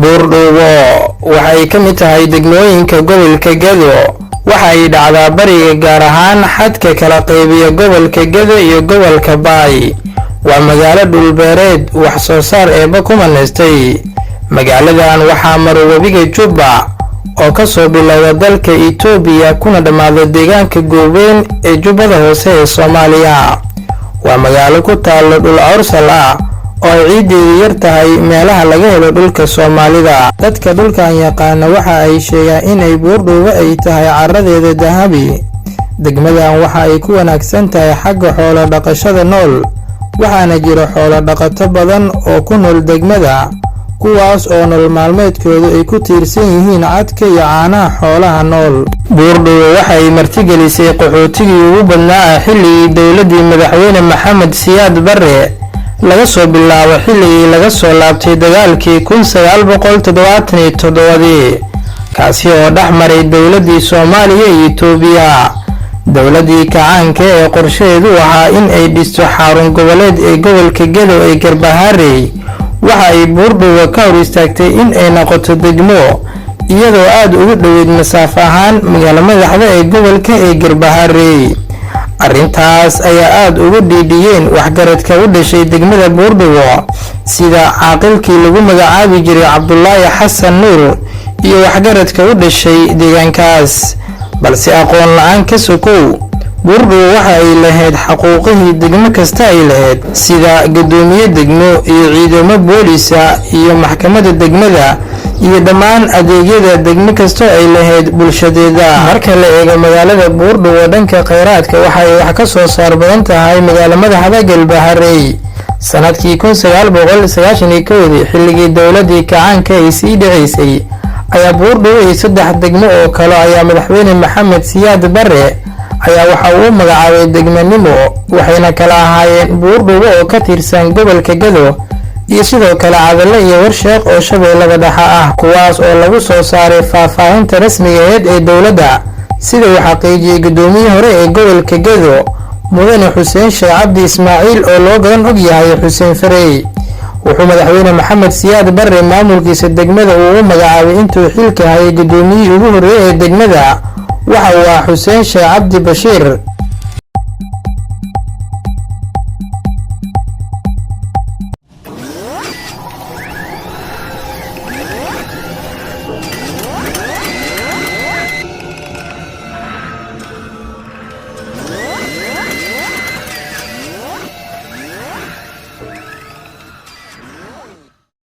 Buurdhuubo waxay ka mid tahay degmooyinka gobolka Gedo. Waxa ay dhacdaa bariga, gaar ahaan xadka kala qaybiya gobolka Gedo iyo gobolka Baay. Waa magaalo dhulbeereed wax soo saar Eebba ku manaystay. Magaaladan waxaa maro webiga Jubba oo ka soo bilowda dalka Itoobiya kuna dhammaada deegaanka Goobeyn ee Jubbada Hoose ee Soomaaliya. Waa magaalo ku taalo dhul cawrsal ah oo ay ciiddeedu yar tahay meelaha laga helo dhulka Soomaalida. Dadka dhulkan yaqaana waxa ay sheegaan inay Buurdhuubo ay tahay carradeeda dahabi. Degmadan waxa ay ku wanaagsan tahay xagga xoolo dhaqashada nool, waxaana jira xoolo dhaqato badan oo ku nool degmada, kuwaas oo nolol maalmeedkoodu ay ku tiirsan yihiin cadka iyo caanaha xoolaha nool. Buurdhuubo waxay martigelisay qaxootigii ugu badnaa xilligii dowladdii madaxweyne Maxamed Siyaad Barre, laga soo bilaabo xilligii laga soo laabtay dagaalkii 1977-dii, kaasi oo dhex maray dowladdii Soomaaliya iyo Itoobiya. Dowladdii kacaanka ee qorshaheedu ahaa in ay dhisto xarun goboleed ee gobolka Gedo ee Garbaharey waxa ay Buurdhuubo ka hor istaagtay in ay noqoto degmo, iyadoo aad ugu dhoweyd masaafo ahaan magaalo madaxda ee gobolka ee Garbaharey. Arrintaas ayaa aad uga dhiidhiyeen waxgaradka u dhashay degmada Buurdhuubo, sida caaqilkii lagu magacaabi jiray Cabdulaahi Xasan Nuur iyo waxgaradka u dhashay deegaankaas. Balse aqoon la-aan ka sokow, Buurdhuubo waxa ay lahayd xaquuqihii degmo kasta ay lahayd, sida guddoomiye degmo iyo ciidamo boolisa iyo maxkamadda degmada iyo dhammaan adeegyada degmo kasta ay lahayd bulshadeeda. Marka la eego magaalada Buurdhuubo dhanka kheyraadka, waxa ay wax ka soo saar badan tahay magaalo madaxda Galbaharey. Sanadkii 1991-dii, xilligii dowladii kacaanka ay sii dhaceysay, ayaa Buurdhuubo iyo saddex degmo oo kale ayaa madaxweyne Maxamed Siyaad Barre ayaa waxa uu u magacaabay degmanimo, waxayna kala ahaayeen Buurdhuubo oo ka tirsan gobolka Gado iyo sidoo kale Cadale iyo Warsheekh oo Shabeellada Dhexe ah, kuwaas oo lagu soo saaray faahfaahinta rasmigaheed ee dowladda, sida uu xaqiijiyey guddoomiyihii hore ee gobolka Gedo, mudane Xuseen Sheekh Cabdi Ismaaciil oo loo garan og yahay Xuseen Farey. Wuxuu madaxweyne Maxamed Siyaad Barre maamulkiisa degmada uu u magacaabay intuu xilka hayay guddoomiyihii ugu horreeyay ee degmada waxa uu ah Xuseen Sheekh Cabdi Bashiir.